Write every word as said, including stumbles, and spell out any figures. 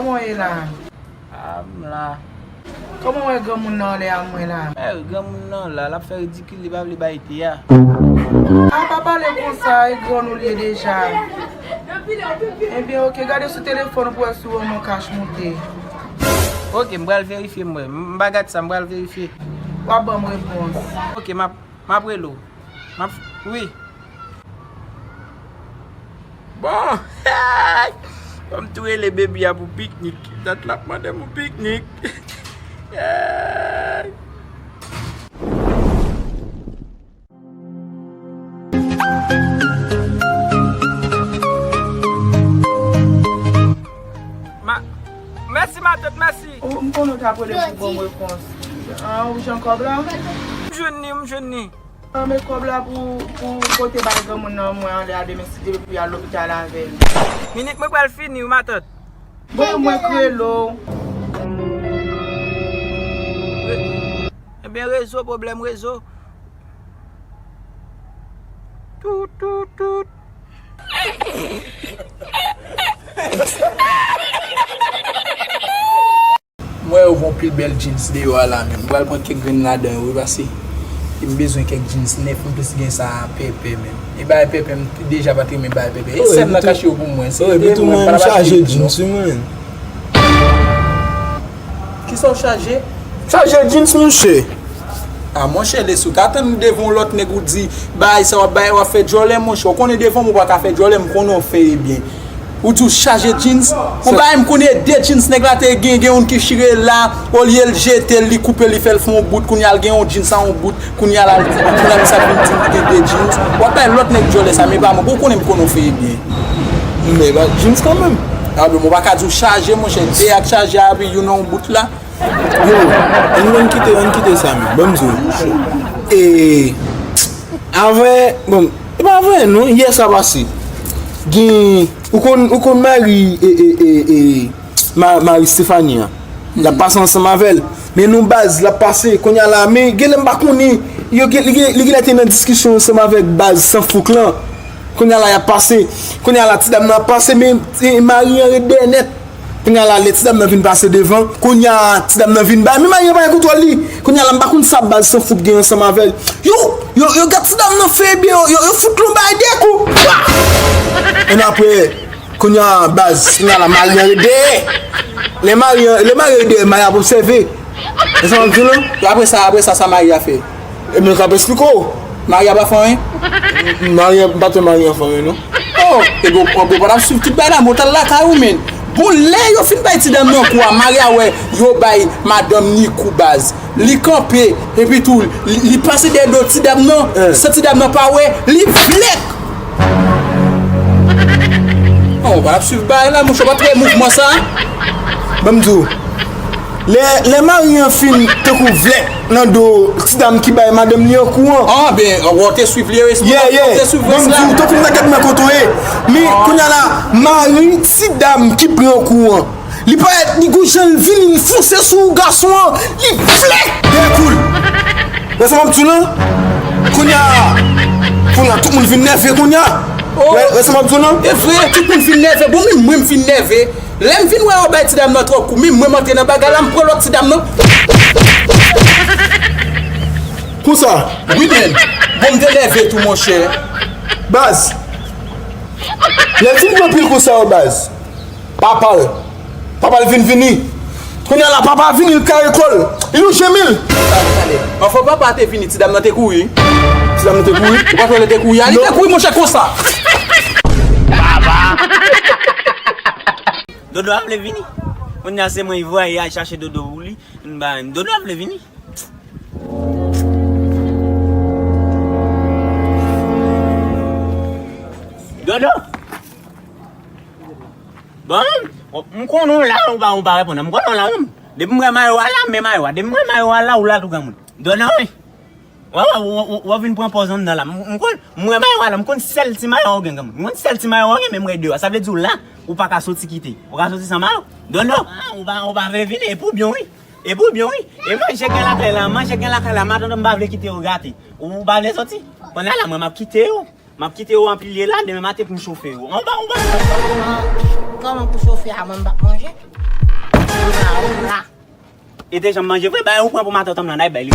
Kòman w ye la? Ah, m la. Kòman w wè granmoun nan anlè a mwen la? Eh, granmoun nan la, l ap fè ridikil, li pa vle bay te a. Ah, pa pale konsa, e grann ou l ye deja. Ebyen, oke, gade sou telefòn ou pou wè si w wè mwen kach moute. Oke, m pral verifye, m wè. M pa gad sa, m pral verifye. W ap ban m repons. Oke, m ap, m ap rele w. M ap, wi. Bon, fò m tou rele baby a pou piknik. Dat l ap mande m pou piknik. Ma, mèsi matant, mèsi. Ou, m konnen w t ap rele pou ban m repons. Ah, ou jwenn kòb la? M jwenn ni, m jwenn ni. An, men kòb la pou, pou pote bay granmoun nan mwen anlè a demen si Dye vle pou y al lopital avè l. Minit mwen pral fini wi matant. Bon, mwen k rele w. Ebyen rezo, pwoblèm rezo. Tout, tout, tout. M wè yo gen yon pil bèl jeans deyò a la menm. M pral pran kèk grenn ladan yo wi, paske m bezwen kèk jeans nèf, m plis gen sa pèpè menm. E bagay pèpè, m deja pa t renmen bagay pèpè. E sèm nan k achte yo pou mwen. Se te mwen, m pa t ap achte jeans non. Kisa w chaje? Chaje jeans, monchè. Ah, monchè, lè si w ka tann devan yon lòt nèg ou di, bay sa w ap bay, w ap fè djòlè, monchè. Ou konnen devan m ou pa ka fè djòlè, m konnen w fè e byen. Ou di w chaje jeans. Yon bagay m konnen de jeans nèg la te gen, gen youn ki chire la, olye l jete l, li koupe, li fè l fè yon bout, kounye a l gen yon jeans a yon bout, kounye a la, kounye a misye ap vin di m li gen de jeans. W ap bay lòt nèg djòlè sa, men pa mwen, bon, ou konnen m konnen w fè e byen. Men ba jeans kanmenm. Ah, bon, m pa ka di w chaje, monchè, de a k chaje a, epi youn nan yon bout la. Yo, ann, ann kite, ann kite sa menm. Ban m di w. E, avè, bon, e pa avè non, yè sa pase. Gen, ou konn, ou konn mari, e, e, e, e, ma, mari Stephanie an. L ap pase ansanm avè l. Men nou baz, l ap pase, kounye a la, men genlè m pa konnen, yo gen, li gen, li genlè te nan diskisyon ansanm avèk baz Sanfouk lan. Kounye a la, y ap pase. Kounye a la, ti dam nan ap pase, men, e, mari an ret dèyè nèt. Kounye a la, lè ti dam nan vin pase devan, kounye a, ti dam nan vin bay, men mari an pa gen kontwòl li. Kounye a la, m pa konn sa baz Sanfouk gen ansanm avè l. Yo, yo, yo gad ti dam nan fè byen, yo, yo, yo fout l yon bay dèyè kou. Pa! Enn apre, kounye a, baz, kounye a la, mari an ret dèyè. Lè mari an, lè mari an ret dèyè, mari ap obsève. E sa w ap di w lan? Apre sa, apre sa, sa mari a fè? Ebyen, k ap esplike w. Mari a pa fè anyen? Mari a, m pa t wè mari a fè anyen, non. Oh, ebyen, w, w pa t ap swiv tout bagay la, men w t al lakay ou, men. Bon, lè yo fin bay ti dam nan kou a, mari a wè yo bay madanm ni kou baz. Li kanpe, epi tou, li, li pase dèyè do ti dam nan, san ti dam nan pa wè, li flèk! Oh, w pa t ap swiv bagay la, monchè, w pa t wè mouvman sa? Ban m di w. Lè, lè mari an fin tankou vlèk nan do ti dam ki bay madanm li an kou an. Ah, ben, w te swiv li, responsab, w te swiv res la. Ban m di w, tankou m ta gad mwen kote w ye. Men, kounye a la, mari ti dam ki pran kou an. Li parèt, li gon jan l vini, li fonse sou gason an, li flèk dèyè kou l. Wè sa m ap di w lan? Kounye a, kounye a, tout moun vin nève kounye a. Wè, wè sa m ap di w lan? E vre, tout moun vin nève. Bon, men mwen, m vin nève. Lè m vin wè yo bay ti dam nan twòp kou, men mwen m antre nan bagay la, m pran lòt ti dam nan. Konsa? Wi, men. Bon, m te nève tou, monchè. Baz. Lè l fin pran pil kou sa yo, baz. Papa l. Papa l vin vini. Kounye a la, papa vini, l kare kò l. Li lonje men l. Anfen, papa te vini, ti dam nan te kouri. Ti dam nan te kouri? Ou pa t wè lè te kouri a? Li te kouri, monchè, konsa. Dodo a vle vini. Kounye a se mwen ki voye al chache Dodo pou li. M ba, Dodo a vle vini. Dodo. Bon, m konnen w la, ou pa, ou pa reponn. M konnen w la, wi. Depi m wè mayo a la, men mayo a. Depi m wè mayo a la, ou la tou granmoun. Dodo, wi. Wè, wè, w, w, w vin pran pòz anndan la. M, m konn, m wè mayo a la, m konn sèl ti mayo ou gen granmoun. M konn sèl ti mayo ou gen, men m wè deyò. Sa vle di w la, ou pa ka soti kite. Ou ka soti san mayo. Dodo. Ah, ou pa, ou pa vle vini, e pou byen, wi. E pou byen, wi. E manje gen lakay la, manje gen lakay la, madanm pa vle kite yo gate. Ou pa vle soti. Kounye a la, mwen, m ap kite yo. M ap kite yo anpile la, demen maten pou m chofe yo. Anba, anba. Kòman pou chofe a, mwen m p ap manje? E te janm manje vre, bay ou pran pou matant an lan, ay bay li.